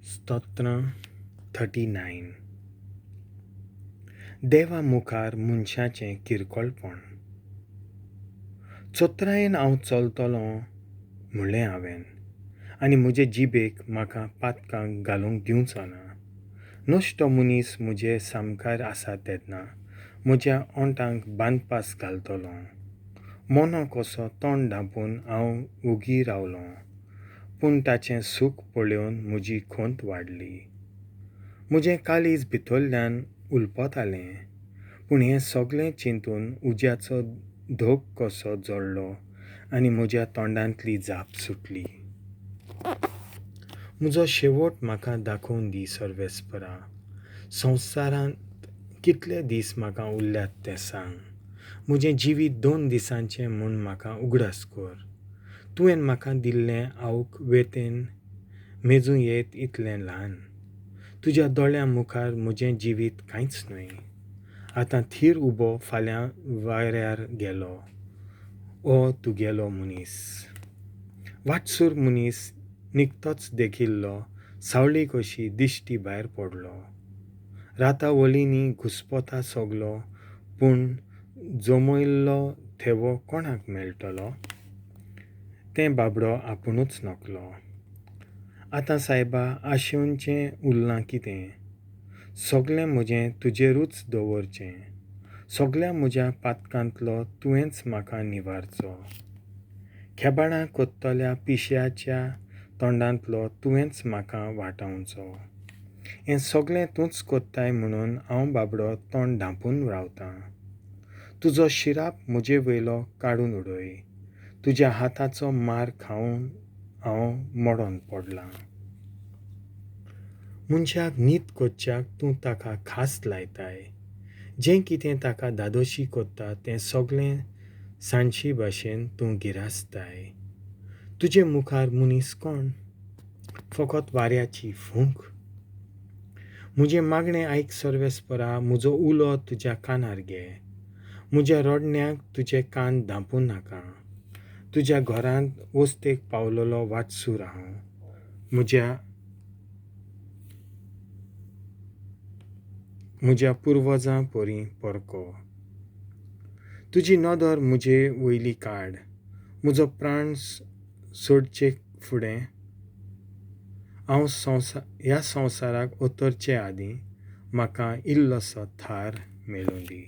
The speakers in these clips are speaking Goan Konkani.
स्तोत्रां 39. देवा मुखार मनशाचें किरकोळपण. चोत्रायेन हांव चलतलों म्हणलें हांवें, आनी म्हजे जिबेक म्हाका पातकांक घालूंक दिवचो ना. नश्टो मनीस म्हजे सामकार आसा तेन्ना म्हज्या ओंठांक बांदपास घालतलो. मोनो कसो तोंड धांपून हांव वोगी रावलों, पूण ताचें सूख पळोवन म्हजी खंत वाडली. म्हजें काळीज भितरल्यान उलपतालें, पूण हें सगळें चिंतून उज्याचो धग कसो जळ्ळो आनी म्हज्या तोंडांतली जाप सुटली. म्हजो शेवट म्हाका दाखोवन दी सर्वेस्परा, संवसारांत कितले दीस म्हाका उरल्यात तें सांग. म्हजें जिवीत 2 दिसांचें म्हूण म्हाका उगडास कर. तुवें म्हाका दिल्लें आवक वेतेन मेजूं येत इतलें ल्हान. तुज्या दोळ्यां मुखार म्हजें जिवीत कांयच न्हय. आतां थीर उबो फाल्यां वाऱ्यार गेलो ओ तुगेलो मनीस. वाटसूर मनीस निकतोच देखिल्लो सावळी कशी दिश्टी भायर पडलो. रातावळींनी घुस्पता सगलो, पूण जमयल्लो थेवो कोणाक मेळटलो? तें बाबडो आपुणूच नकलो. आतां सायबा, आशेवचें उरलां कितें? सगळें म्हजें तुजेरूच दवरचें. सगळ्या म्हज्या पातकांतलो तुवेंच म्हाका निवारचो. खेबाडां कोत्तल्या पिश्याच्या तोंडांतलो तुवेंच म्हाका वाटावचो. हें सगळें तूंच कोत्ताय म्हणून हांव बाबडो तोंड धांपून रावतां. तुजो शिराप म्हजे वयलो काडून उडय. तुज्या हाताचो मार खावन हांव मोडोन पडलां. मनशाक न्हीद कोच्च्याक तूं ताका खास लायताय. जें कितें ताका धादोशी कोत्ता तें सगळें सांडशी भाशेन तूं गिरासताय. तुजे मुखार मनीस कोण? फकत वाऱ्याची फूंक. म्हजें मागणें आयक सर्वेस्परा, म्हजो उलो तुज्या कानार घे. म्हज्या रडण्याक तुजे कान धांपूं नाका. तुज्या घरांत वस्तेक पावलेलो वाटसूर हांव. म्हज्या पुर्वजां परी परको. तुजी नदर म्हजे वयली काड. म्हजो प्राण सोडचे फुडें हांव ह्या संवसाराक उतरचे आदीं म्हाका इल्लोसो थार मेळूं दी.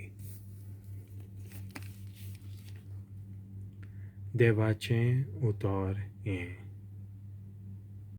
देवाचें उतर हें.